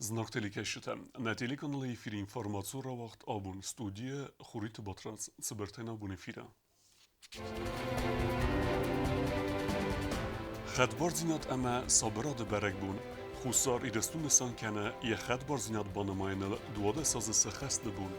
Зынаргъ телекӕсджытӕ, нӕ телеканалы эфиры информацион рауагъд абон студийӕ Хуриты Батрадз цыбыртӕй нӕ абон эфиры. Хӕдбардзинад ӕмӕ сабырады бӕрӕгбон Хуссар Ирыстон нысан кӕны йӕ хӕдбардзинад банымайыныл 12 азы сӕххӕсты бон.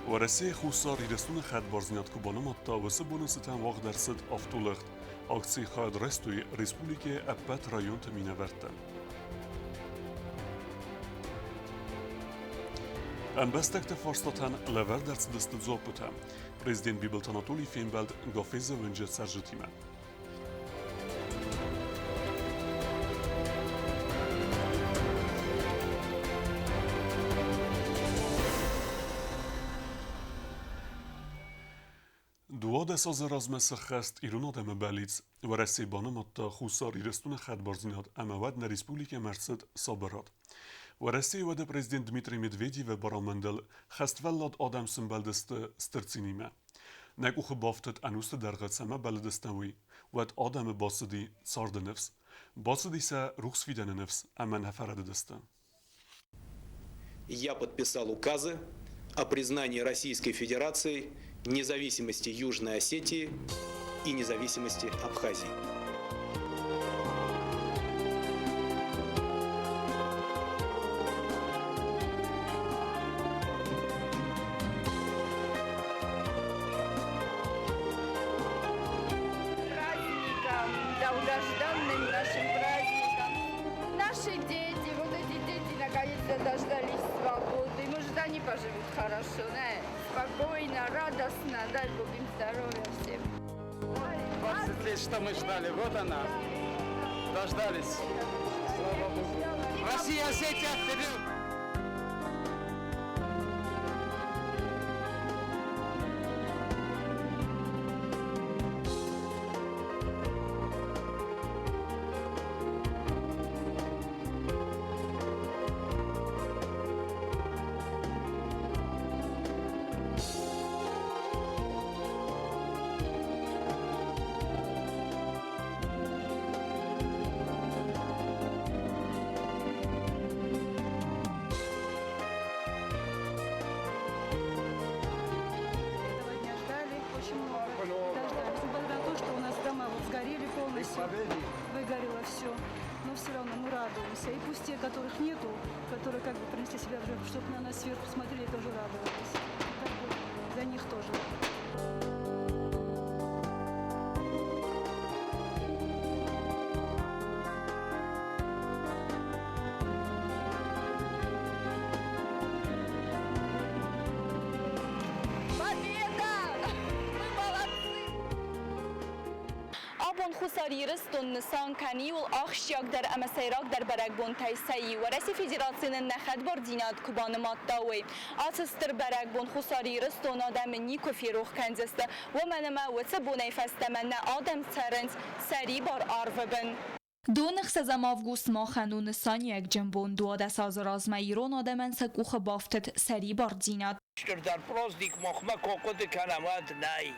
Уӕрӕсейы Хуссар Ирыстоны хӕдбардзинад куы банымадта, уыцы боны цытӕн уагъд ӕрцыд автолӕгъд. Акцийы хайад райстой республикӕйы ӕппӕт районты минӕвӕрттӕ. Ӕмбӕстӕгты фарстатӕн лӕвӕрд ӕрцыдысты дзуаппытӕ. Президент Бибылты Анатолий фембӕлд Гафезы уынджы цӕрджытимӕ. 12 азы размӕ сӕххӕст ирон адӕмы бӕллиц Уӕрӕсе банымадта Хуссар Ирыстоны хӕдбардзинад ӕмӕ уӕд нӕ республикӕмӕ ӕрцыд сабырад. Уӕрӕсейы уӕды президент Дмитрий Медведевы барамындыл хӕствӕллад адӕм сымбӕлдысты стыр цинимӕ. Нӕ къухы бафтыд ӕнусты дӕргъы цӕмӕ бӕллыдыстӕм уый, уӕд адӕмы бацыди царды ныфс. Бацыди сӕ рухс фидӕны ныфс ӕмӕ нӕ фӕрӕдыдысты. Я подписал указы о признании Российской Федерации независимости Южной Осетии и независимости Абхазии. Праздником, долгожданным нашим праздником. Наши дети, вот эти дети наконец-то дождались свободы. Может, они поживут хорошо, да? Спокойно, радостно. Дай Бог им здоровья всем. 20 лет, что мы ждали, вот она. Дождались. Слава Богу. Россия, Осетия, вперед! Этого дня ждали очень много. Дождались. Несмотря на то, что у нас дома вот сгорели полностью, выгорело все. Но все равно мы радуемся. И пусть те, которых нету, которые как бы принесли себя в жертву, чтобы на нас сверху смотрели, тоже радовались. Как бы за них тоже. Победа! Мы молодцы! Абон Хуссар Ирыстон нысан кӕны иууыл ахсджиагдӕр ӕмӕ сӕйрагдӕр бӕрӕгбонтӕй сӕ иу. Уӕрӕсейы Федераци нын нӕ хӕдбардзинад куы банымадта, уый. Ацы стыр бӕрӕгбон Хуссар Ирыстоны адӕмы никуы ферох кӕндзысты, уымӕн ӕмӕ уыцы бонӕй фӕстӕмӕ нӕ адӕм цӕрынц сӕрибар арвы бын. Доны ӕхсӕзӕм август махӕн у нысаниуӕгджын бон. 12 азы размӕ ирон адӕмӕн сӕ къухы бафтыд сӕрибардзинад. Стырдӕр праздник махмӕ куы хъуыды кӕнӕм, уӕд нӕй.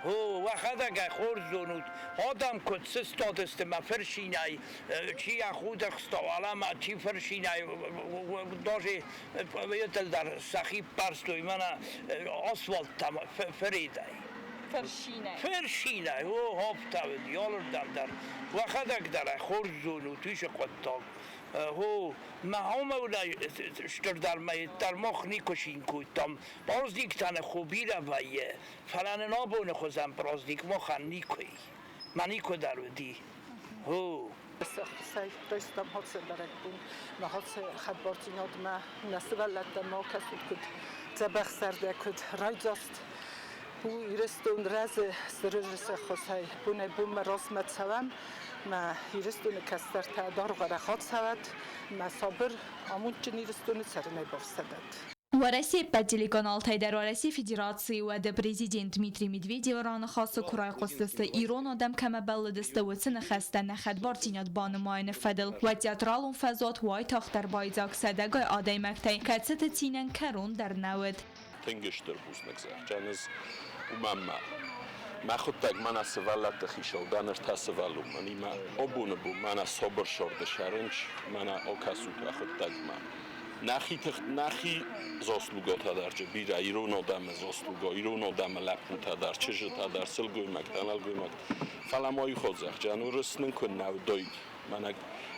О, уӕхӕдӕг ӕй хорз зонут, адӕм куыд сыстадысты мӕ фырцинӕй, чи йӕ худӕхста, уӕлӕмӕ, чи фырцинӕй, даже етыл дӕр сӕхи ппӕрстой мӕнӕ асфальттӕм фыридӕй. Фырцинӕй? Фырцинӕй, о, афтӕ уыди алырдӕм дӕр. Уӕхӕдӕг дӕр ӕй хорз зонут, уыцы хъуыддаг. О, мӕ хомӕулӕй стырдӕр мӕйттӕр мах никуы цин кодтам. Праздниктӕ нӕ хо бирӕ вӕййы, фӕлӕ нын абоны хуызӕн праздник махӕн никуы и. Мӕ никуы дӕр уыди. О. Райстам хӕццӕ бӕрӕгбон, мӕ хӕццӕ хӕдбардзийнадмӕ нӕ сувӕллӕттӕ ма кӕсут куд дзӕбӕх зӕрдӕ, куд райдзаст у Иристон рӕзы Сырырысы хосӕй бонӕй-бонмӕ размӕ цӕуӕм, мӕ Ирыстоны кӕстӕртӕ даргъ-уӕрӕх ацӕуӕд, мӕ сабыр, амондджын Ирыстоны цӕрынӕй бафсӕдӕд. Уӕрӕсейы ӕппӕт телеканалтӕй дӕр Уӕрӕсейы Федерацийы уӕды президент Дмитрий Медведевы раныхасы куы райхъуыстысты, ирон адӕм кӕмӕ бӕллыдысты, уыцы ныхӕстӕ нӕ хӕдбардзинад банымайыны фӕдыл, уӕд театралон фӕзуат уайтагъддӕр байдзаг сӕдӕгай адӕймӕгтӕй, кӕцыты цинӕн кӕрон дӕр нӕ уыд. Тынг стыр бузныг зӕгъджын ӕз уымӕн мӕ. Мӕхуыдтӕг мӕнӕ сывӕллӕтты хицау дӕн, ӕртӕ сывӕллонимӕ. Абоны бон мӕнӕ сабыр сӕрды сӕрынч, мӕнӕ акӕсут уӕхуыдтӕгмӕ. Нӕхи тых, нӕхи заслугатӕ дӕр бирӕ ирон адӕмы заслуга, ирон адӕмы лӕппутӕ дӕр, чызджытӕ дӕр, сылгоймӕгтӕ, нӕлгоймӕгтӕ. Фӕлӕ ма иу хорзӕхджын уырыс нын куыннӕ уыдаид. Мӕнӕ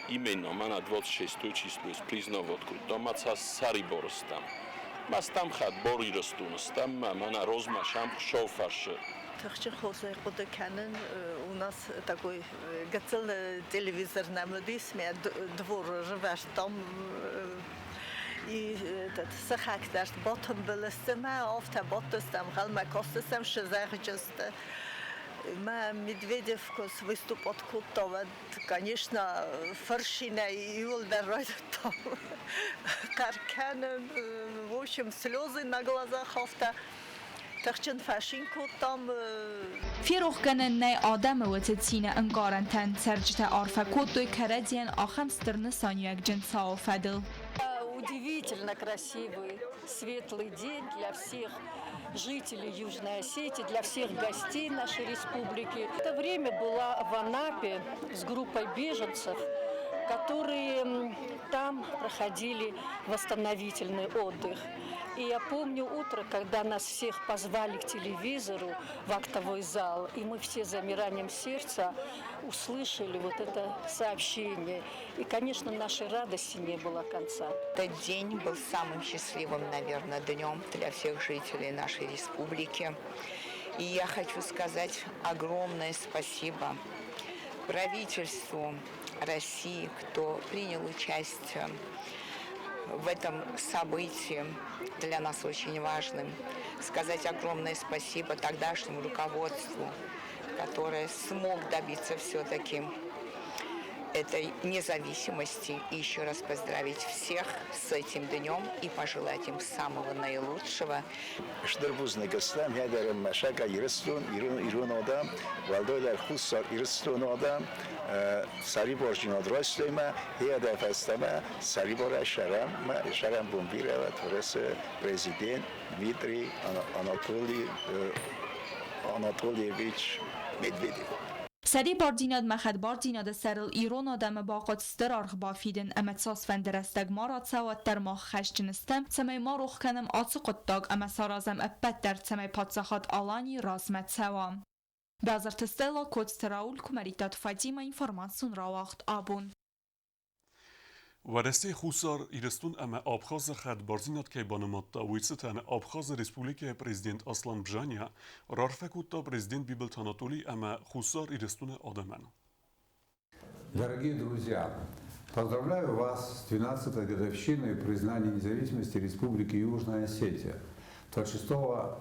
именно мӕнӕ 26 число признавать кодта, ма цас сӕрибар стӕм. Ма стӕм хӕдбар Ирыстоны стӕм, мӕнӕ розмӕ сӕм Хуыцауы фӕрсы. Тыхджын хорзӕй хъуыды кӕнын. У нас такой гыццыл телевизор нӕм уыдис, мӕ дворы рывӕрдтам и этот сыхӕгтӕ батымбыл сты мӕ афтӕ бадтыстӕм, ӕнхъӕлмӕ кастыстӕм сызӕгъджысты. Мӕ Медведев куы выступать кодта, уӕд, конечно, фырцинӕй иууылдӕр райдыдтам хъӕр кӕнын. В общем, слезы на глазах афтӕ тыхджын фӕцин кодтам. Ферохгӕнӕн нӕй адӕмы уыцы цины ӕнкъарӕнтӕн. Цӕрджытӕ арфӕ кодтой кӕрӕдзийӕн ахӕм стыр нысаниуӕгджын цауы фӕдыл. Удивительно красивый, светлый день для всех жителей Южной Осетии, для всех гостей нашей республики. В это время была в Анапе с группой беженцев, которые там проходили восстановительный отдых. И я помню утро, когда нас всех позвали к телевизору в актовый зал, и мы все с замиранием сердца услышали вот это сообщение. И, конечно, нашей радости не было конца. Этот день был самым счастливым, наверное, днем для всех жителей нашей республики. И я хочу сказать огромное спасибо правительству России, кто принял участие в этом событии, для нас очень важным. Сказать огромное спасибо тогдашнему руководству, которое смог добиться все-таки этой независимости. И еще раз поздравить всех с этим днем и пожелать им самого наилучшего. Стыр бузныг стӕм хӕдзары мӕсӕгӕ Ирыстон, ирон адӕм, уӕлдайдӕр Хуссар Ирыстоны адӕм, сӕрибардзинад райстой ӕмӕ йӕ фӕстӕмӕ сӕрибарӕй цӕрӕнбон бирӕ уӕд Уӕрӕсе президент Дмитрий Анатолий Анатольевич Медведев. Сӕрибардзинадмӕ хӕдбардзинады сӕрыл ирон адӕмы бахъуыд стыр аргъ бафидын ӕмӕ цасфӕнды рӕстӕг ма рацӕуа, уӕддӕр мах хӕсджын стӕм, цӕмӕй ма рох кӕнӕм ацы хъуыддаг ӕмӕ саразӕм ӕппӕт дӕр, цӕмӕй паддзахад Алани размӕ цӕуа. Базарты Стелла, Коцты Рауль, Куымӕридтаты Фатимӕ, информацион рауагъд Абон. Уӕрӕсе Хуссар Ирыстон ӕмӕ Абхазы хӕдбардзинад кӕй банымадта, уый цытӕн Абхазы Республикӕйы президент Аслан Бжания раарфӕ кодта президент Бибылты Анатолий ӕмӕ Хуссар Ирыстоны адӕмӕн. Дорогие друзья, поздравляю вас с 12-й годовщиной признания независимости Республики Южная Осетия. 26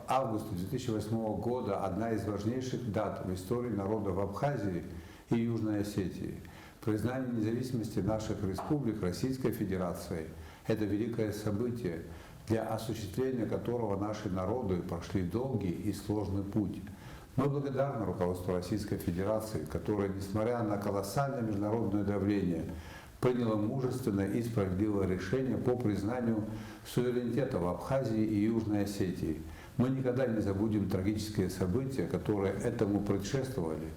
августа 2008 года – одна из важнейших дат в истории народов Абхазии и Южной Осетии. Признание независимости наших республик Российской Федерацией – это великое событие, для осуществления которого наши народы прошли долгий и сложный путь. Мы благодарны руководству Российской Федерации, которое, несмотря на колоссальное международное давление, приняло мужественное и справедливое решение по признанию суверенитета в Абхазии и Южной Осетии. Мы никогда не забудем трагические события, которые этому предшествовали.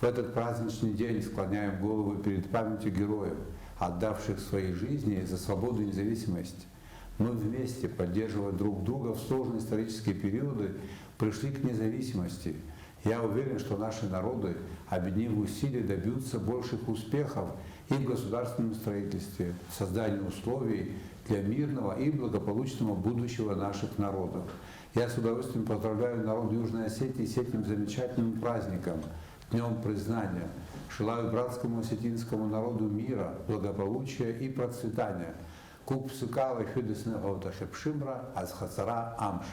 В этот праздничный день склоняем головы перед памятью героев, отдавших свои жизни за свободу и независимость. Мы вместе, поддерживая друг друга в сложные исторические периоды, пришли к независимости. Я уверен, что наши народы, объединив усилия, добьются больших успехов и в государственном строительстве, в создании условий для мирного и благополучного будущего наших народов. Я с удовольствием поздравляю народ Южной Осетии с этим замечательным праздником, Днем признания. Желаю братскому осетинскому народу мира, благополучия и процветания. Куп сыкала хюдесне хепшимра азхацара амш.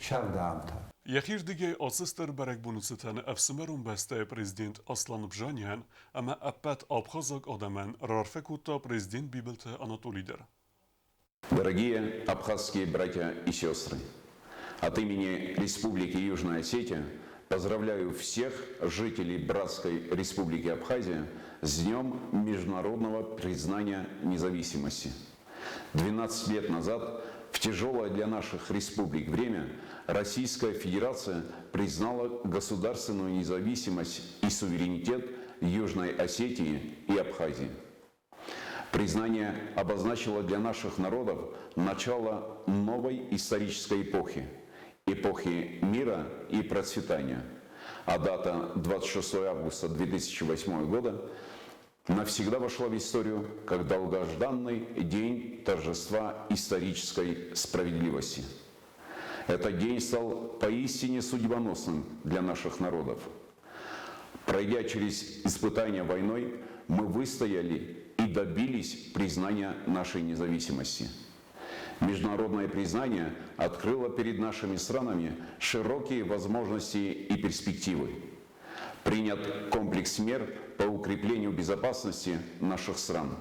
Шарда амта. Йӕхирдыгӕй ацы стыр бӕрӕгбоны цытӕн ӕфсымӕрон бӕстӕйы президент Аслан Бжаниян ӕмӕ ӕппӕт абхазаг адӕмӕн раарфӕ кодта президент Бибылты Анатолий дӕр. Дорогие абхазские братья и сестры, от имени Республики Южная Осетия поздравляю всех жителей братской Республики Абхазия с Днем международного признания независимости. 12 лет назад В тяжелое для наших республик время Российская Федерация признала государственную независимость и суверенитет Южной Осетии и Абхазии. Признание обозначило для наших народов начало новой исторической эпохи, эпохи мира и процветания. А дата 26 августа 2008 года навсегда вошла в историю как долгожданный день торжества исторической справедливости. Этот день стал поистине судьбоносным для наших народов. Пройдя через испытания войной, мы выстояли и добились признания нашей независимости. Международное признание открыло перед нашими странами широкие возможности и перспективы. Принят комплекс мер по укреплению безопасности наших стран.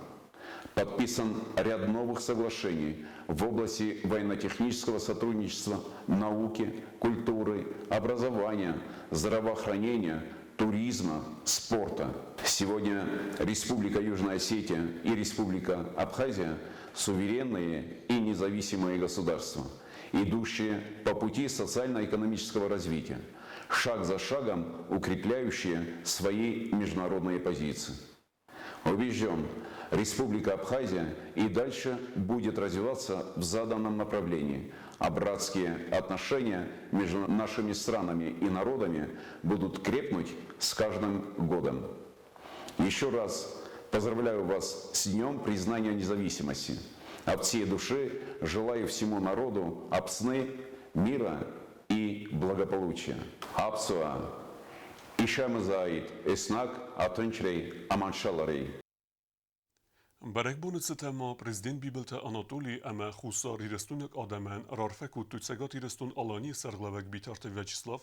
Подписан ряд новых соглашений в области военно-технического сотрудничества, науки, культуры, образования, здравоохранения, туризма, спорта. Сегодня Республика Южная Осетия и Республика Абхазия – суверенные и независимые государства, идущие по пути социально-экономического развития, шаг за шагом укрепляющие свои международные позиции. Убежден, Республика Абхазия и дальше будет развиваться в заданном направлении, а братские отношения между нашими странами и народами будут крепнуть с каждым годом. Еще раз поздравляю вас с Днем признания независимости. От всей души желаю всему народу Апсны, мира и благополучия. Апсуа, Ишамызаит, Эснак, Атынчрей, Аманшаларей. Бӕрӕгбоны цытӕн ма президент Бибылты Анатоли ӕмӕ хуссарирыстойнаг адӕмӕн раарфӕ кодтой Цӕгат Ирыстон-Аланийы сӕргълӕууӕг Битарты Вячеслав,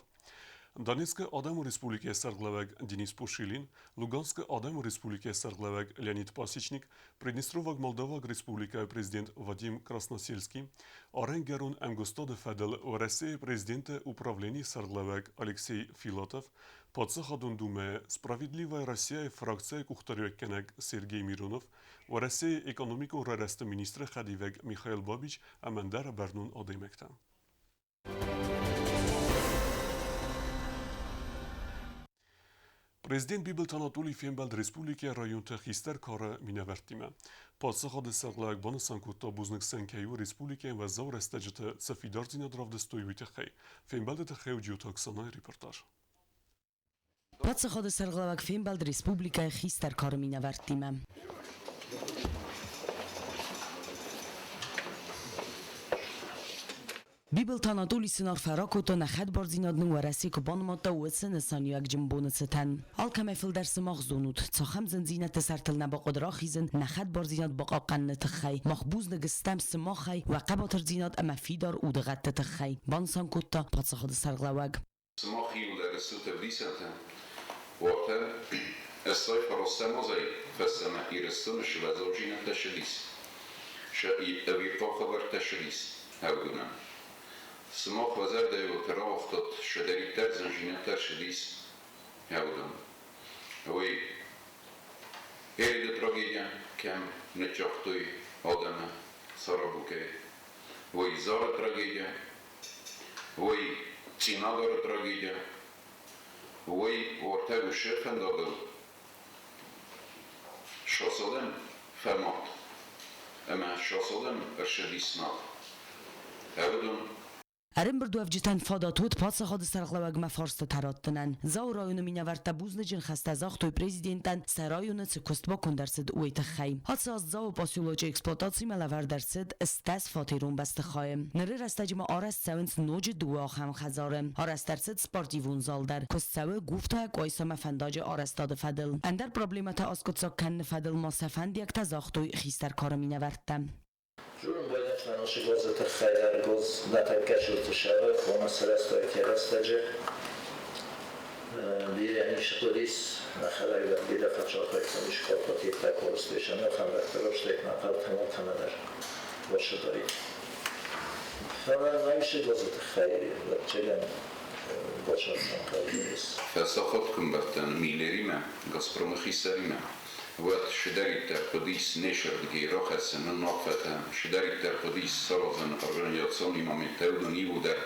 Донецкы Адӕмон Республикӕйы сӕргълӕууӕг Денис Пушилин, Луганскы Адӕмон Республикӕйы сӕргълӕууӕг Леонид Пасечник, Приднестроваг Молдаваг Республикӕйы президент Вадим Красносельский, арӕнгӕрон ӕмгуыстады фӕдыл Уӕрӕсейы президенты управленийы сӕргълӕууӕг Алексей Филатов, Паддзахадон Думӕйы «Справедливая Россия»-йы фракцийы къухдариуӕггӕнӕг Сергей Миронов, Уӕрӕсейы экономикон райрӕзты министры хӕдивӕг Михаил Бабич ӕмӕ ӕндӕр бӕрнон адӕймӕгтӕ. Президент Бибылты Анатолий фембӕлд республикӕйы районты хистӕр кары минӕвӕрттимӕ. Паддзахады сӕргълӕууӕг банысан кодта бузныг сын кӕй у республикӕйӕн уӕззау рӕстӕджыты цы фидардзинад равдыстой, уый тыххӕй. Фембӕлды тыххӕй у Джиоты Оксанайы репортаж. Паддзахады сӕргълӕууӕг фембӕлд республикӕйы хистӕр кары минӕвӕрттимӕ. Бибылты Анатоли сын арфӕ ракодта, нӕ хӕдбардзинад нын Уӕрӕсе куы банымадта, уыцы нысаниуӕгджын боны цытӕн. Алкӕмӕй фылдӕр сымах зонут, цахӕм зындзинӕдты сӕртыл нӕ бахъуыд рахизын нӕ хӕдбардзинад бахъахъхъӕныны тыххӕй. Мах бузныг стӕм сымахӕй уӕ хъӕбатырдзинад ӕмӕ фидар удыгъӕдты тыххӕй, банысан кодта паддзахады сӕргълӕууӕг. Сымах иуылдӕр стут ӕвдисӕнтӕ, уӕртӕ ӕссай фарастӕм азӕй фӕстӕмӕ Ирыстоны сывӕллондзинӕдтӕ ссыдис, сӕ ӕвирхъау хабӕрттӕ ссыдис ӕвгуынӕн. Сымах уӕ зӕрдӕйыл рауагътат, цыдӕриддӕр зындзинӕдтӕ ссыдис ӕвгуын. Уый Эриды трагедия кӕм ныццагътой адӕмы Сарабукӕй, уый Зары трагедия, уый Цъинагары трагедия, уый уартӕ уыцы фӕндагыл Сасадӕн фӕмард ӕмӕ Сасадӕн ӕрцыдис над. Ӕвыдон Ӕрӕмбырдуӕвджытӕн фадат уыд паддзахады сӕргълӕууӕгмӕ фарстытӕ раттынӕн. Дзауы районы минӕвӕрттӕ бузныджы ныхӕстӕ загътой президентӕн, сӕ районы цы куыст баконд ӕрцыд, уый тыххӕй. Ацы аз Дзауы поселочы эксплуатацимӕ лӕвӕрд ӕрцыд 80 фатерон бӕстыхайы. Ныры рӕстӕджы ма арӕзт цӕуынц ноджы дыууӕ ахӕм хӕдзары. Арӕзт ӕрцыд спортивон зал дӕр. Куыст цӕуы Гуфтайӕ Къуайсамӕ фӕндаджы арӕзтады фӕдыл. Ӕндӕр проблемӕтӕ аскъуыддзаг кӕныны фӕдыл ма сӕ фӕндиӕгтӕ загътой хистӕр кары минӕвӕрттӕ. Дзурын Байрӕтмӕ гозы тыххӕй дӕр гоз нӕ тӕккӕ цурты сӕвӕр, ома сарӕзтой рӕстӕджы. Бирӕ ницы хъуыдис, нӕхӕдӕг дӕр бирӕ фӕцахайдтам ис кооперативтӕ користой сӕ нӕхӕмбӕрттӕ ростӕй хъӕутӕм алкӕмӕ дӕр Уӕрсыдӕй. Фӕлӕ Наисы гозы тыххӕй ӕвӕццӕгӕн бацархайын хъӕудзӕнис. Фӕсахъат куымбӕттӕн Миллеримӕ, Газпромы хицауимӕ. Уӕд чидӕриддӕр хъуыдис не сӕрдыгӕй рахӕцын уынаффӕтӕ, чидӕриддӕр хъуыдис саразын организационный моменттӕ, уыдон иууылдӕр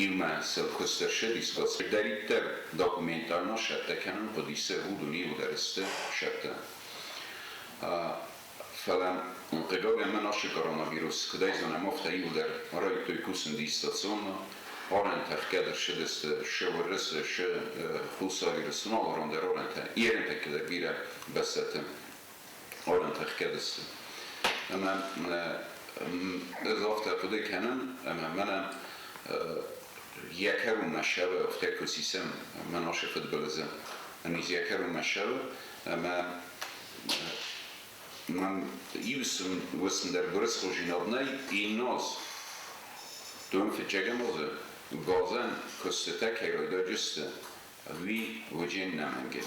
иумӕ сыл куыст ӕрцыдис. Цыдӕриддӕр документально сӕттӕ кӕнын хъуыдис, уыдон иууылдӕр сты сӕттӕ. Фӕлӕ, хъыгагӕн, мӕн ацы коронавирус, куыдӕй зонӕм, афтӕ иууылдӕр райдыдтой кусын дистанционно, арӕнтӕ ӕхгӕд ӕрцыдысты шы Уырысы, шы Хуссар Ирыстоны алыран дӕр арӕнтӕ, ерынтӕккӕ дӕр бирӕ бӕстӕты арӕнтӕ ӕхгӕд сты. Ӕмӕ ӕз афтӕ хъуыды кӕнын, ӕмӕ мӕнӕ йӕ кӕронмӕ ссӕуы, афтӕ куы сисӕм мӕн ацы фыдбылызы, низ йӕ кӕронмӕ ссӕуы, ӕмӕ мӕн иу уысм дӕр гуырысходжинад нӕй, инназ дон фыццӕгӕм азы газӕн куыстытӕ кӕй райдайдзысты, уый уыдзӕн нӕмӕнгӕй.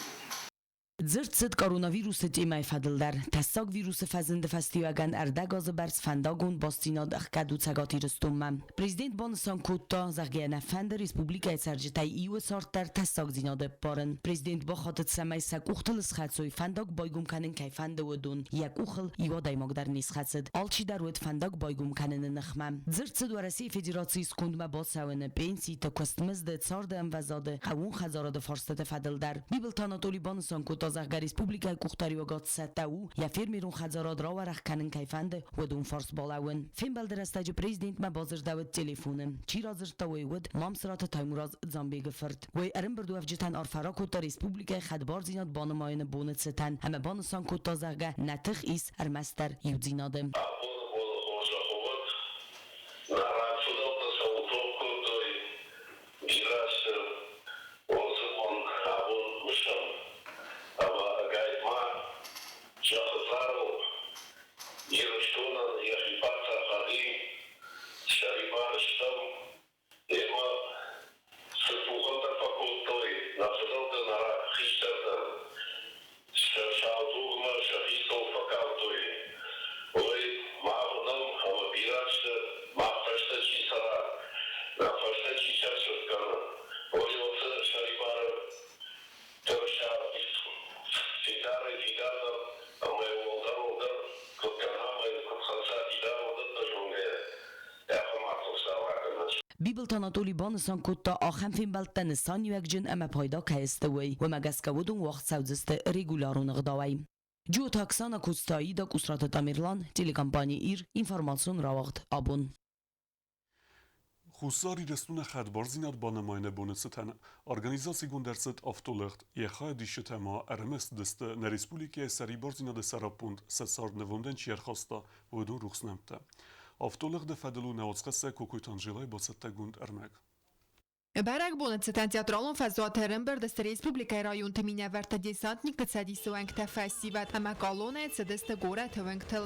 Дзырд цыд коронавирусы темӕйы фӕдыл дӕр. Тӕссаг вирусы фӕзынды фӕстиуӕгӕн ӕрдӕг азы бӕрц фӕндагон бастдзинад ӕхгӕд у Цӕгат Ирыстонмӕ. Президент банысан кодта, зӕгъгӕ, нӕ фӕнды республикӕйы цӕрджытӕй иуы цард дӕр тӕссагдзинады ӕппарын. Президент бахатыд, цӕмӕй сӕ къухтыл схӕцой, фӕндаг байгом кӕнын кӕй фӕнды, уыдон. Йӕ къухыл иу адӕймаг дӕр не схӕцыд. Алчидӕр уыд фӕндаг байгом кӕныны ныхмӕ. Дзырд цыд Уӕрӕсейы Федерацийы скондмӕ бацӕуыны, пенситы, куыстмызды, царды ӕмвӕзады, хъӕууон хӕдзарады фарстыты фӕдыл дӕр. Бибылты Анатоли банысан кодта, зӕгъгӕ, республикӕйы къухдариуӕгад цӕттӕ у, йӕ фермерон хӕдзарад рауӕрӕх кӕнын кӕй фӕнды, уыдон фарс балӕууын. Фембӕлды рӕстӕджы президентмӕ бадзырдӕуыд телефоны. Чи радзырдта, уый уыд Мамсыраты Таймураз Дзамбегы фырт. Уый ӕрӕмбырдуӕвджытӕн арфӕ ракодта республикӕйы хӕдбардзинад банымайыны боны цытӕн ӕмӕ банысан кодта, зӕгъгӕ, нӕ тых ис ӕрмӕстдӕр иудзинады. Абоны боны хорзӕх уӕд, нӕ рагфыдӕлтӕ цӕуыл тох кодтой, бирӕ сты, уыцы бон абон мысӕм ӕмӕ ӕгайтма зӕххы цъарыл Ирыстонӕн йӕхи паддзахад и, сӕрибар стӕм, Ӕмӕ цы тухӕнтӕ фӕкодтой нӕ фыдӕлтӕ нӕ хистӕртӕн, сӕ сау тугмӕ сӕхи цӕуыл фӕкалдтой, уый мах уынӕм ӕмӕ бирӕ сты, мах фӕстӕ чи цӕра, нӕ фӕстӕ чи сӕрсырд кӕны, уый уыцы сӕрибары тырыса фидарӕй-фидардӕр ӕмӕ уӕлдӕр-уӕлдӕр куыд кӕна ӕмӕ йын куыд хӕца фидар уыдӕттӕ зонгӕйӕ, ахӕм арф Хуыцау ракӕнӕд. Бибылты Анатоли банысан кодта, ахӕм фембӕлдтӕ нысаниуӕгджын ӕмӕ пайда кӕй сты, уый. Уымӕ гӕсгӕ уыдон уагъд цӕудзысты регулярон ӕгъдауӕй. Джиоты Оксана Куцтаида, Къусраты Тамерлан, телекомпани Ир, информацион рауагъд абон. Хуссар Ирыстоны хӕдбардзинад банымайыны боны цытӕн организацигонд ӕрцыд автолыгъд. Йӕ хайадисджытӕ ма ӕрымысыдысты нӕ республикӕйы сӕрибардзинады сӕраппонд сӕ цард нывондӕн чи ӕрхаста, уыдон рухс нӕмттӕ. Автолыгъды фӕдыл у нӕ уацхӕссӕг Кокойты Анжелайы бацӕттӕгонд ӕрмӕг. Бӕрӕгбоны цытӕн театралон фӕзуаты ӕрӕмбырд сты республикӕйы районты минӕвӕрттӕ, десантникты цӕдисы уӕнгтӕ, фӕсивӕд ӕмӕ колоннӕйы цыдысты горӕты уынгтыл.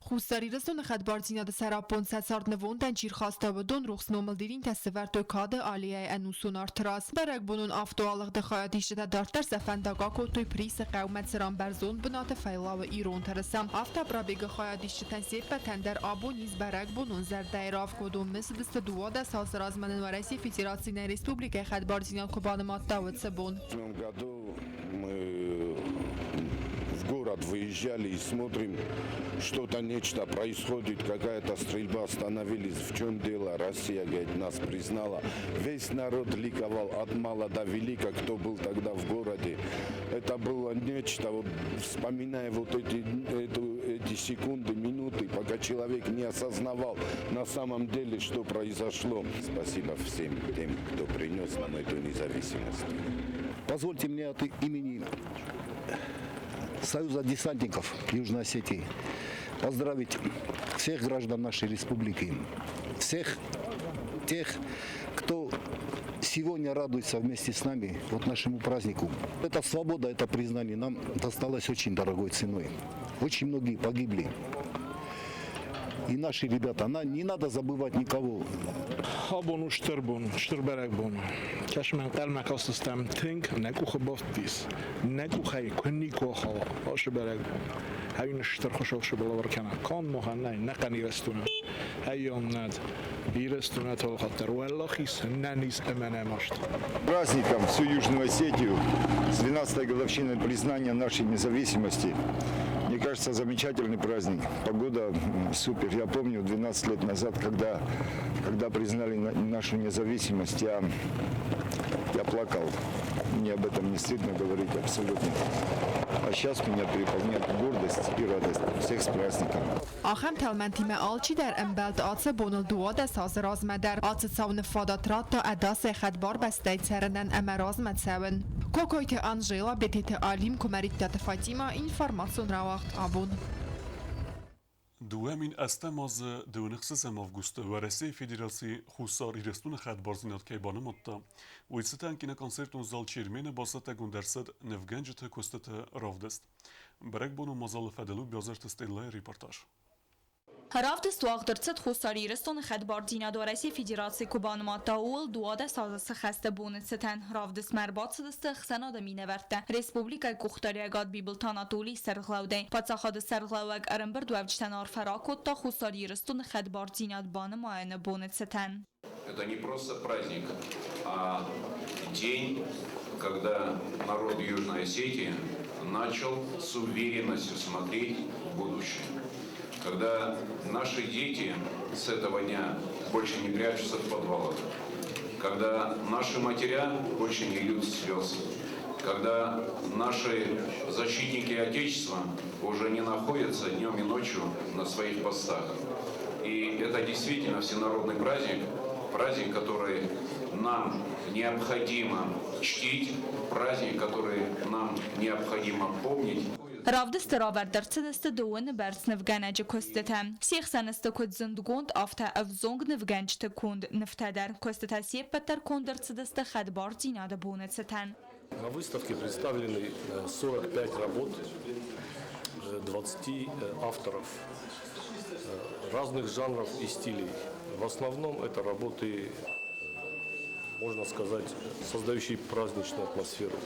Хуссар Ирыстоны хӕдбардзинады сӕраппонд сӕ цард нывондӕн чи рхаста, уыдон рухс номыл дидинтӕ сӕвӕрдтой Кады аллейӕйы ӕнусон арты раз. Бӕрӕгбонон автоалыгъды хайадисджытӕ дарддӕр сӕ фӕндаг акодтой Присы хъӕумӕ, цыран бӕрзонд бынаты фӕйлауы ирон тырыса. Автопробегы хайадисджытӕн се ппӕтӕн дӕр абон ис бӕрӕгбонон зӕрдӕйы равг. Уыдон мысыдысты 12 азы размӕ нын Уӕрӕсейы Федераци нӕ республикӕйы хӕдбардзинад куы банымадта, уыцы бон. В том году мы в город выезжали и смотрим, что-то нечто происходит, какая-то стрельба, остановились, в чем дело, Россия, говорит, нас признала. Весь народ ликовал от мала до велика, кто был тогда в городе. Это было нечто, вот вспоминая вот эти секунды, минуты, пока человек не осознавал на самом деле, что произошло. Спасибо всем тем, кто принес нам эту независимость. Позвольте мне от имени Союза десантников Южной Осетии поздравить всех граждан нашей республики, всех тех, кто сегодня радуется вместе с нами вот нашему празднику. Это свобода, это признание нам досталось очень дорогой ценой. Очень многие погибли. И наши ребята, не надо забывать никого. Абон у стыр бон, стыр бӕрӕгбон. Кӕсӕм, ӕнхъӕлмӕ кастыстӕм тынг, нӕ къухы бафтыдис. Нӕ къухӕй куы никуы ахауа ацы бӕрӕгбон. Ӕй стыр хуыцау балӕвар кӕна. Канд махӕн нӕй, нӕхъӕн Ирыстонӕн. Ӕй над Ирыстон алы уӕлахиз, нӕниз ӕмӕ нӕмаст. Праздником всю Южную Осетию с 12-й годовщиной признания нашей независимости. Мне кажется, замечательный праздник. Погода супер. Я помню 12 лет назад, когда признали нашу независимость, я плакал. Мне об этом не стыдно говорить абсолютно. А сейчас меня переполняет гордость и радость. Всех с праздником. Ахӕм тӕлмӕнтимӕ алчидӕр ӕмбӕлд ацы боныл 12 азы размӕ дӕр. Ацы цау нын фадат радта ӕдасӕй хӕдбар бӕстӕйы цӕрынӕн ӕмӕ размӕ цӕуын. Кокойты Анжела, Бететы Алим, Куымӕридтаты Фатима, информацион рауагъд «Абон». 2008 азы 26 августы Уӕрӕсейы Федерацийы Хуссар Ирыстоны хӕдбардзинад кӕй банымадта, уый цытӕн киноконцертон зал Чермены бацӕттӕгонд ӕрцыд нывгӕнджыты куыстыты равдыст. Бӕрӕгбонон мадзалы фӕдыл у Биазырты Стеллайы репортаж. Равдыст уагъд ӕрцыд Хуссар Ирыстоны хӕдбардзинад Уӕрӕсейы Федераци куы банымадта, ууыл 12 азы сыххӕсты боны цытӕн. Равдыстмӕ ӕрбацыдысты ӕхсӕнады минӕвӕрттӕ республикӕйы къухдариуӕгад Бибылты Анатолийы сӕргълӕудӕй. Паддзахады сӕргълӕууӕг ӕрӕмбырдуӕвджытӕн арфӕ ракодта Хуссар Ирыстоны хӕдбардзинад банымайыны боны цытӕн. Это не просто праздник, а день, когда народ Южной Осетии начал с уверенностью смотреть в будущее. Когда наши дети с этого дня больше не прячутся в подвалах, когда наши матеря больше не льют слез, когда наши защитники Отечества уже не находятся днем и ночью на своих постах. И это действительно всенародный праздник, праздник, который нам необходимо чтить, праздник, который нам необходимо помнить. Равдысты равӕрд ӕрцыдысты дыууыны бӕрц нывгӕнӕджы куыстытӕ. Се хсӕн сты куыд зындгонд, афтӕ ӕвзонг нывгӕнджыты конд нывтӕ дӕр. Куыстытӕ се ппӕт дӕр конд ӕрцыдысты хӕдбардзинады боны цытӕн. На выставке представлены 45 работ 20 авторов разных жанров и стилей. В основном это работы, можно сказать, создающие праздничную атмосферу.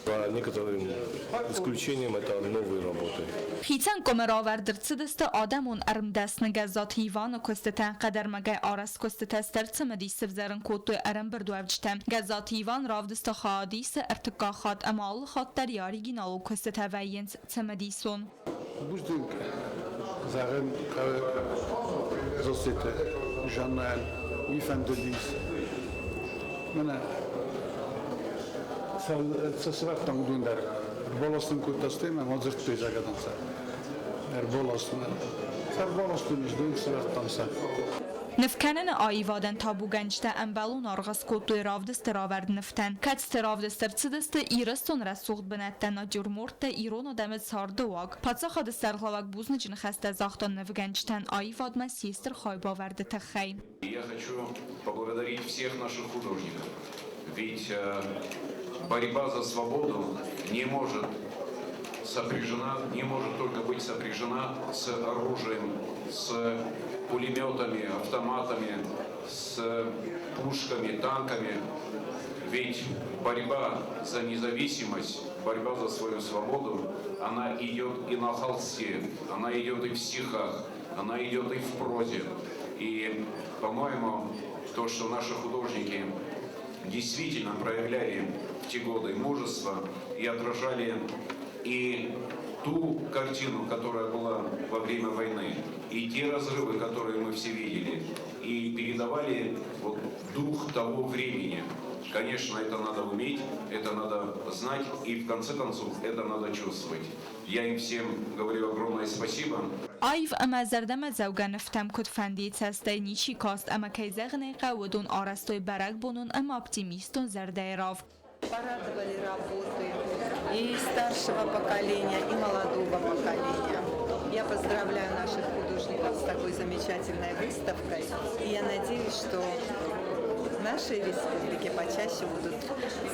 За некоторым исключением это новые работы. Хицӕн къуымы равӕрд ӕрцыдысты адӕмон ӕрмдӕсны Гӕззаты Иваны куыстытӕ. Хъӕдӕрмӕгӕй арӕзт куыстытӕ стыр цымыдис сывзӕрын кодтой ӕрӕмбырдуӕвджытӕ. Гӕззаты Иван равдысты хайад исы ӕртыккаг хатт ӕмӕ алы хатт дӕр йӕ оригиналон куыстытӕ вӕййынц цымыдисон. Бузныг зӕгъын хъӕуы Зассеты Жаннӕйӕн, уый фӕндыдис. Мӕнӕ цы сывӕрдтам, уыдон дӕр ӕрбаластын кодта, стӕй мӕм адзырдтой зӕгӕдӕн сӕ. Ӕрбаластын. Ӕрбаластон ис, дон сывӕрдтам сӕ. Нывкӕныны аивадӕн табугӕнджытӕ ӕмбӕлон аргъ скодтой равдысты равӕрд нывтӕн. Кӕцыты равдыст ӕрцыдысты Ирыстон рӕсугъд бынӕттӕ, натюрморттӕ, ирон адӕмы царды уаг. Паддзахады сӕргълӕууӕг бузныджы ныхӕстӕ загъта нывгӕнджытӕн аивадмӕ се стыр хайбавӕрды тыххӕй. Я хочу поблагодарить всех наших художников. Ведь борьба за свободу не может только быть сопряжена с оружием, с пулеметами, автоматами, с пушками, танками. Ведь борьба за независимость, борьба за свою свободу, она идет и на холсте, она идет и в стихах, она идет и в прозе. И, по-моему, то, что наши художники действительно проявляли в те годы мужество и отражали и ту картину, которая была во время войны, и те разрывы, которые мы все видели, и передавали вот дух того времени. Конечно, это надо уметь, это надо знать, и в конце концов это надо чувствовать. Я им всем говорю огромное спасибо. Аив ӕмӕ зӕрдӕмӕдзӕугӕ нывтӕм куыдфӕндыйы цӕстӕй ничи каст ӕмӕ, кӕй зӕгъын ӕй хъӕуы, уыдон арӕзтой бӕрӕгбонон ӕмӕ оптимистон зӕрдӕйы равг. Порадовали работы и старшего поколения, и молодого поколения. Я поздравляю наших художников с такой замечательной выставкой. И я надеюсь, что в нашей республике почаще будут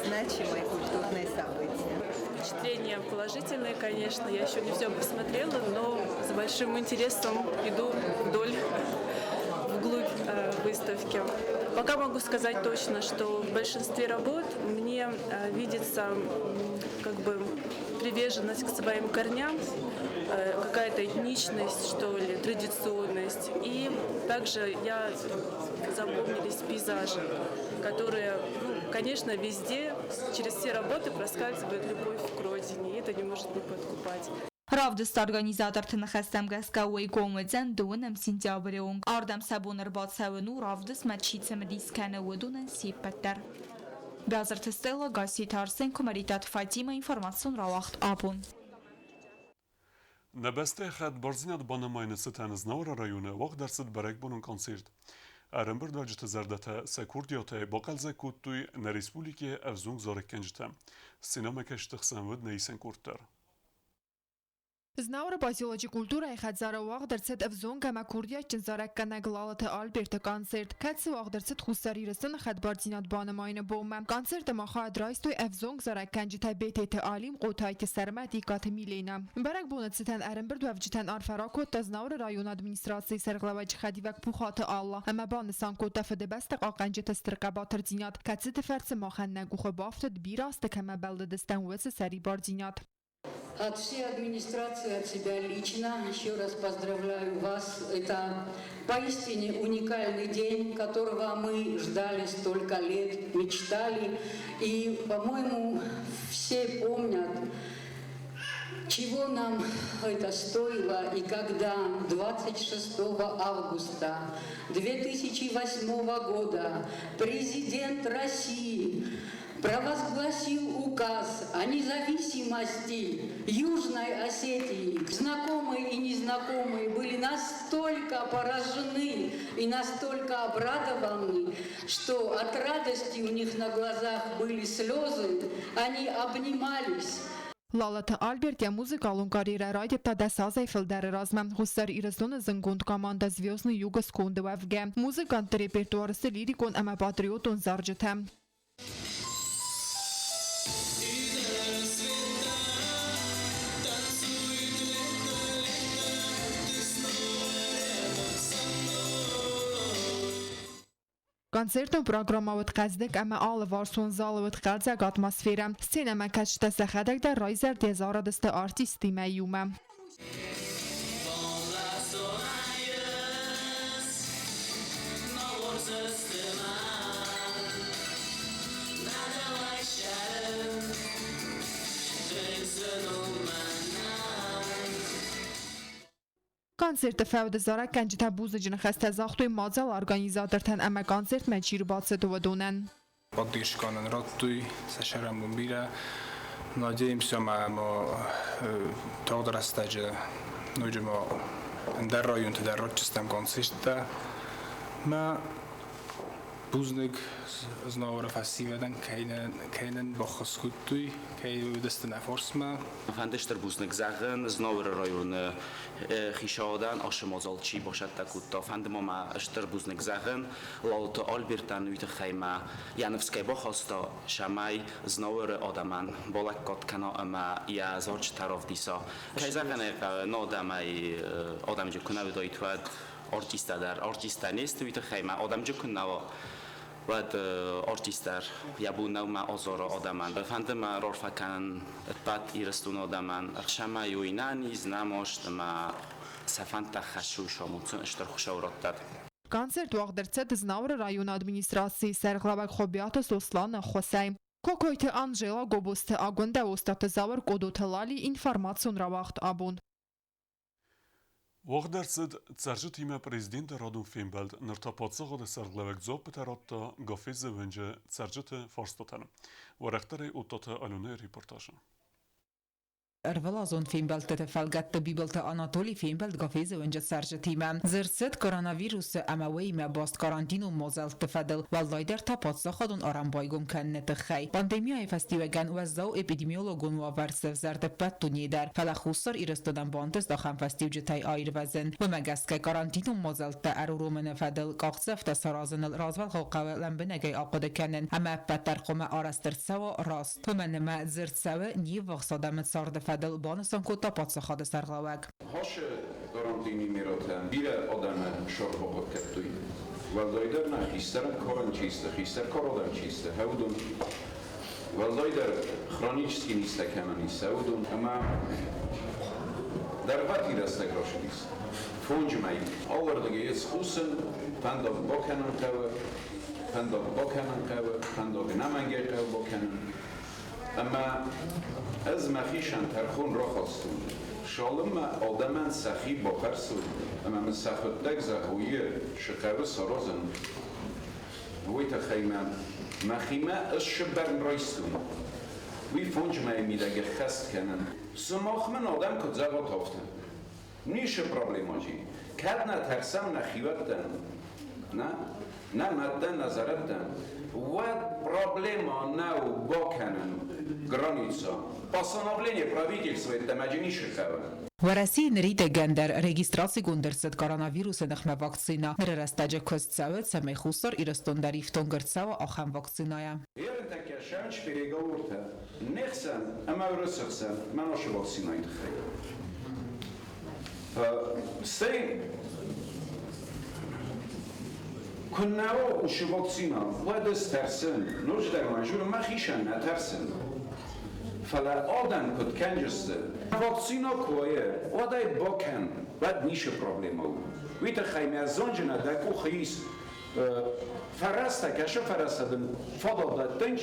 значимые культурные события. Впечатления положительные, конечно. Я еще не все посмотрела, но с большим интересом иду вдоль. выставке. Пока могу сказать точно, что в большинстве работ мне видится как бы приверженность к своим корням, какая-то этничность, что ли, традиционность. И также я запомнились пейзажи, которые, ну, конечно, везде, через все работы проскальзывает любовь к родине, и это не может не подкупать. Равдысты организаторты ныхӕстӕм гӕсгӕ уый гом уыдзӕн 2 сентябры онг. Ардӕм сӕ бон ӕрбацӕуын у, равдыстмӕ чи цымыдис кӕны, уыдонӕн се ппӕт дӕр. Бязырты Стелла, Гасситы Арсен, Куымӕридтаты Фатимӕ, информацион рауагъд Абон. Нӕ бӕстӕйы хӕдбардзинад банымайыны цытӕн Знауыры районы уагъд ӕрцыд бӕрӕгбонон концерт. Ӕрӕмбырдуӕвджыты зӕрдӕтӕ сӕ курдиатӕй бахъӕлдзӕг кодтой нӕ республикӕйы ӕвзонг зарӕггӕнджытӕ. Сценӕмӕкӕсджыты хсӕн уыд нӕ исӕн къорд дӕр. Знауыры поселочы культурӕйы хӕдзары уагъд ӕрцыд ӕвзонг ӕмӕ курдиатджын зарӕггӕнӕг Лалыты Альберты концерт, кӕцы уагъд ӕрцыд Хуссар Ирыстоны хӕдбардзинад банымайыны бонмӕ. Концерты ма хайад райстой ӕвзонг зарӕггӕнджытӕ Бететы Алим, Хъотайты Сӕрмӕт, Икъаты Милена. Бӕрӕгбоны цытӕн ӕрӕмбырдуӕвджытӕн арфӕ ракодта Знауыры районы администрацийы сӕргълӕууӕджы хӕдивӕг Пухаты Алла ӕмӕ банысан кодта Фыдыбӕстӕ хъахъхъӕнджыты стыр хъӕбатырдзинад, кӕцыты фӕрцы махӕн нӕ къухы бафтыд бирӕ азты кӕмӕ бӕллыдыстӕм, уыцы сӕрибардзинад. От всей администрации, от себя лично еще раз поздравляю вас. Это поистине уникальный день, которого мы ждали столько лет, мечтали. И, по-моему, все помнят, чего нам это стоило и когда 26 августа 2008 года президент России провозгласил указ о независимости Южной Осетии. Знакомые и незнакомые были настолько поражены и настолько обрадованы, что от радости у них на глазах были слезы, они обнимались. Лалыты Альберт йӕ музыкалон карьерӕ райдыдта 10 азӕй фылдӕры размӕ, Хуссар Ирыстоны зындгонд командӕ Звездный юг-ы сконды уӕвгӕ. Музыкантты репертуары сты лирикон ӕмӕ патриотон зарджытӕ. Концертон программӕ уыд хъӕздыг ӕмӕ алыварсон залы уыд хъӕлдзӕг атмосферӕ. Сценӕмӕкӕсджытӕ сӕхӕдӕг дӕр райзӕрдӕ зарыдысты артисттимӕ иумӕ. Концерты фӕуды зарӕггӕнджытӕ бузныджы ныхӕстӕ загътой мадзалы организатортӕн ӕмӕ концертмӕ чи рбацыд, уыдонӕн. Поддержка нын радтой, сӕ сӕрӕнбон бирӕ. Надеемся, ӕмӕ ма тагъд рӕстӕджы ноджы ма ӕндӕр районты дӕр ратдзыстӕм концерттӕ. Мӕ бузныг Знауыры фӕсивӕдӕн, кӕй нын баххуыс кодтой, кӕй уыдысты нӕ фарсмӕ. Фӕнды стыр бузныг зӕгъын Знауыры районы хицауадӕн ацы мадзал чи бацӕттӕ кодта. Фӕнды ма мӕ стыр бузныг зӕгъын Лалыты Альбертӕн уый тыххӕй мӕ йӕ ныфс кӕй бахаста, цӕмӕй Знауыры адӕмӕн балӕггад кӕна ӕмӕ йӕ зарджытӕ равдиса. Кӕй зӕгъын ӕй хъӕуы, нӕ адӕмӕй адӕмджы куы нӕ уыдаид, уӕд артисттӕ дӕр артисттӕ не сты, уый тыххӕй мӕ адӕмджы куы нӕ уа, уӕд артист дӕр йӕ бон нӕу мӕ азара адӕмӕн. Фӕнды мӕ рарфӕ кӕнын ӕппӕт Ирыстоны адӕмӕн, цӕмӕй уый нӕниз, нӕ маст ӕмӕ сӕ фӕндтӕ хӕссой самондджын стыр Хуыцау раттӕд. Концерт уагъд ӕрцыд Знауыры районы администрацийы сӕргълӕууӕг Хуыбиаты Сосланы ӕххуысӕй. Кокойты Анжела, Гобозты Агуындӕ, Остъаты Зауыр, Къодоты Лали, информацион рауагъд абон. Уагъд ӕрцыд цӕрджытимӕ президенты радон фембӕлд, ныр та паддзахады сӕргълӕууӕг дзуаппытӕ радта Гафезы уынджы цӕрджыты фарстатӕн. Уӕрӕхдӕрӕй Оттаты Аленӕйы репортажы. Ӕрвылазон фембӕлдтыты фӕлгӕтты Бибылты Анатоли фембӕлд Гафезы уынджы цӕрджытимӕ. Дзырд цыд коронавирусы ӕмӕ уыимӕ баст карантинон мадзӕлтты фӕдыл, уӕлдайдӕр та паддзахадон арӕн байгом кӕныны тыххӕй. Пандемияйы фӕстиуӕгӕн уӕззау эпидемиологон уавӕр сӕвзӕрд ӕппӕт дунейы дӕр, фӕлӕ Хуссар Ирыстонӕн бантыст ахӕм фӕстиуджытӕй аирвӕзын. Уымӕ гӕсгӕ карантинон мадзӕлттӕ ӕруромыны фӕдыл къахдзӕфтӕ саразыныл развӕлгъау хъӕуы лӕмбынӕгӕй ахъуыды кӕнын ӕмӕ ӕппӕт дӕр хъуамӕ арӕзт ӕрцӕуа раст. Уымӕн ӕмӕ дзырд цӕуы не ввахс адӕмы царды фӕдыл, банысан кодта паддзахады сӕргълӕууӕг. Хашы карантини мератӕ бирӕ адӕмы сӕрбахъуыд кодтой. Уӕлдайдӕр нӕ хистӕр карӕн чи сты, хистӕр кары адӕм чи сты, уыдон. Уӕлдайдӕр хронический низтӕ кӕмӕн ис, уыдон. Ӕмӕ дӕргъвӕтин рӕстӕг рацыдис. Фонджы мӕй. Алырдыгӕй ӕз хъусын, фӕндаг бакӕнын хъӕуы, фӕндаг бакӕнын хъӕуы, фӕндаг ӕнӕмӕнгӕй хъӕуы бакӕнын. Ӕмӕ ӕз мӕхицӕн тӕрхон рахастон, цалынмӕ адӕмӕн сӕхи бафӕрсой ӕмӕ мын сӕхуыдтӕг зӕгъой, цы хъӕуы саразын, уый тыххӕй мӕ мӕхимӕ ӕз сыбӕрн райстон. Уый фондз мӕйы мидӕг ӕххӕст кӕнын. Сымах мын адӕм куыд зӕгъат, афтӕ. Ницы проблема ис. Кӕд нӕ тӕрсӕм нӕ хиуӕттӕн, нӕ, нӕ мӕдтӕн, нӕ зӕрӕдтӕн, уӕд проблема нӕу бакӕнын граница. Постановление правительства йеддӕмӕ ницы хъӕуы. Уӕрӕсейы ныридӕгӕн дӕр регистрацигонд ӕрцыд коронавирусы ныхмӕ вакцинӕ. Ныры рӕстӕджы куыст цӕуы, цӕмӕй Хуссар Ирыстон дӕр ифтонг ӕрцӕуа ахӕм вакцинӕйӕ. Ерынтӕккӕ сӕнч переговортӕ не хсӕн ӕмӕ Уырысы хсӕн мӕносы вакцинӕйы тыххӕй. Стӕй куыннӕ у уыцы вакцинӕ, уӕд ӕз тӕрсын, ноджыдӕр ма зонын, мӕхицӕн нӕ тӕрсын. Фӕлӕ адӕм куыд кӕнджысты, вакцинӕ куы уайы, уӕд ӕй бакӕн, уӕд ницы проблемӕ у. Уый тыххӕй мӕ зонджынӕ дӕ къухы ис фӕрӕзтӕ, кӕсы фӕрӕзтӕ дын фадат дӕттынц,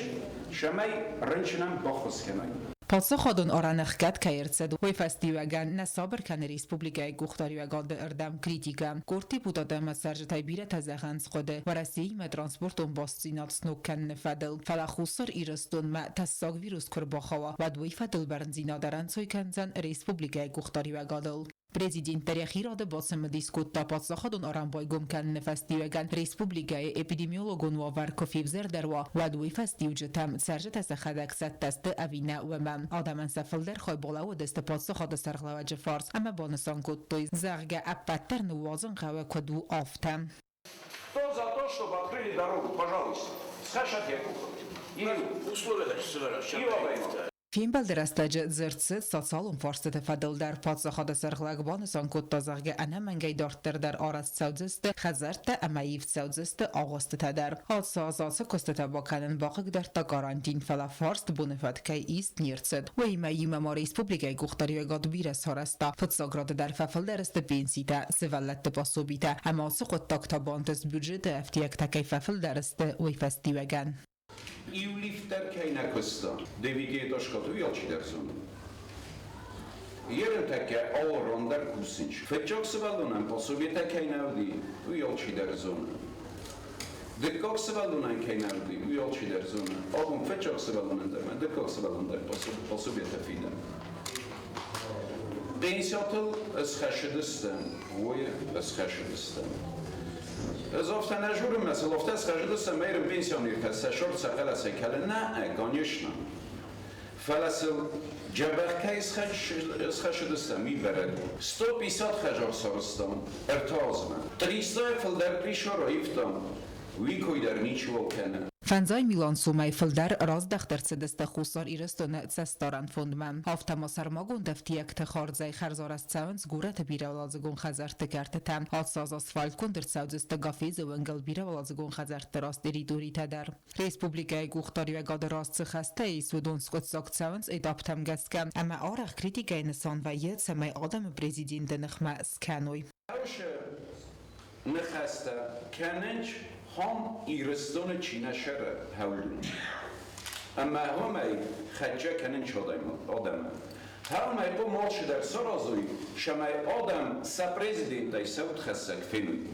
цӕмӕй рынчынӕн баххуыс кӕнай. Паддзахадон арӕн ӕхгӕд кӕй ӕрцыд, уый фӕстиуӕгӕн нӕ сабыр кӕны республикӕйы къухдариуӕгады ӕрдӕм критикӕ. Къорд депутат ӕмӕ цӕрджытӕй бирӕтӕ зӕгъынц хъуыды Уӕрӕсеимӕ транспортон бастдзинад сног кӕныны фӕдыл. Фӕлӕ Хуссар Ирыстонмӕ тӕссаг вирус куы ӕрбахауа, уӕд уый фӕдыл бӕрндзинад ӕрӕнцой кӕндзӕн республикӕйы къухдариуӕгадыл. Президент дӕр йӕхи рады бацымыдис кодта паддзахадон арӕн байгом кӕныны фӕстиуӕгӕн республикӕйы эпидемиологон уавӕр куы февзӕрдӕр уа, уӕд уый фӕстиуджытӕм цӕрджытӕ сӕхӕдӕг цӕттӕ сты ӕви нӕ, уымӕ. Адӕмӕн сӕ фылдӕр хай балӕууыдысты паддзахады сӕргълӕууӕджы фарс ӕмӕ банысан кодтой, зӕгъгӕ, ӕппӕт дӕр ныууадзын хъӕуы куыд у, афтӕ. Кто за то, чтобы открыли дорогу, пожалуйста, схӕссӕт йӕ къух. Иу адӕймаг. Фембӕлды рӕстӕджы дзырд цыд социалон фарстыты фӕдыл дӕр. Паддзахады сӕргълӕг банысан кодта, зӕгъгӕ, ӕнӕмӕнгӕй дарддӕр дӕр арӕзт цӕудзысты хӕдзӕрттӕ ӕмӕ ивд цӕудзысты агъуыстытӕ дӕр. Ацы аз ацы куыстытӕ бакӕнын бахъыгдардта карантин, фӕлӕ фарст боны фӕткӕй ист не рцыд. Уыимӕ иумӕ ма республикӕйы къухдариуӕгад бирӕ сарӕзта. Фыццаг рады дӕр фӕфылдӕр сты пенситӕ, сывӕллӕтты пособитӕ ӕмӕ ацы хъуыддаг та бантыст бюджеты ӕфтиӕгтӕ кӕй фӕфылдӕр сты, уый фӕстиуӕгӕн. Иу лифт дӕр кӕй нӕ куыста, девятиэтажкӕты уый алчидӕр зоны. Ерынтӕккӕ алы ран дӕр кусынц. Фыццаг сывӕллонӕн пособиетӕ кӕй нӕ уыди, уый алчидӕр зоны. Дыккаг сывӕллонӕн кӕй нӕ уыди, уый алчидӕр зоны. Абон фыццаг сывӕллонӕн дӕр ӕмӕ дыккаг сывӕллон дӕр пособиетӕ фидӕм. Пенсиатыл ысхӕссыдыстӕм, уый ысхӕссыдыстӕм. Ӕз афтӕ нӕ журын, мӕ сыл афтӕ схӕссыдыстӕм, ӕмӕ пенсионертӕ сӕ сорт сӕ хъӕлӕсӕй кӕлы. Нӕ, конечно. Фӕлӕ сыл джӕбӕх кӕй схӕссыдыстӕм, уый бӕрӕг у. 150 хӕдзар сарӕзтам ӕртӕ азмӕ. Тристайӕ фылдӕр пришор аивтам, уый кой дӕр ничиуал кӕны. Фӕндзай милуан сомӕй фылдӕр раздӕхт ӕрцыдысты Хуссар Ирыстоны цӕстдарӕн фондмӕ. Афтӕ ма сӕрмагонд ӕфтиӕгты хардзӕй хӕрзарӕзт цӕуынц горӕты бирӕуӕладзыгон хӕдзӕртты кӕртытӕ. Ацы аз асфальтгонд ӕрцӕудзысты Гафезы уынгыл бирӕуӕладзыгон хӕдзӕртты раз территоритӕ дӕр. Республикӕйы къухдариуӕгады раз цы хӕстӕ ис, уыдон скъуыддзаг цӕуынц этаптӕм гӕсгӕ ӕмӕ арӕх критикӕйы нысан вӕййы, цӕмӕй адӕмы президенты ныхмӕ скӕной. Ныхӕстӕ кӕнынц хом Ирыстоны чи нӕ сӕры хӕлдун. Ӕмӕ уымӕй хӕццӕ кӕнынц адӕмы. Хӕлмӕй хъом алчидӕр саразуй, цӕмӕй адӕм сӕ президентӕй сӕ удхӕссӕг фенуй.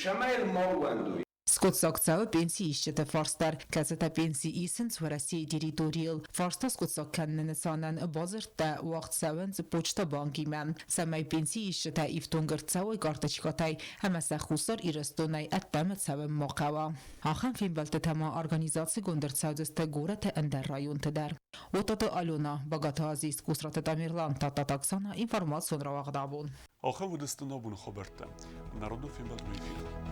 Цӕмӕй ыл ма ууӕндуй. Скъуыддзаг цӕуы пенсиисджыты фарст дӕр, кӕцытӕ пенси исынц Уӕрӕсейы территорийыл. Фарста скъуыддзаг кӕныны нысанӕн бадзырдтӕ уагъд цӕуынц Почта банкимӕ, цӕмӕй пенсиисджытӕ ифтонг ӕрцӕуой карточкӕтӕй ӕмӕ сӕ Хуссар Ирыстонӕй ӕддӕмӕ цӕуын ма хъӕуа. Ахӕм фембӕлдтытӕ ма организацигонд ӕрцӕудзысты горӕты ӕндӕр районты дӕр. Отаты Алена, Багаты Азиз, Кусраты Тамерлан, Тадтаты Оксана, информацион рауагъд абон. Ахӕм уыдысты нӕ абоны хабӕрттӕ. Народон фембӕлдмӕ эфиры.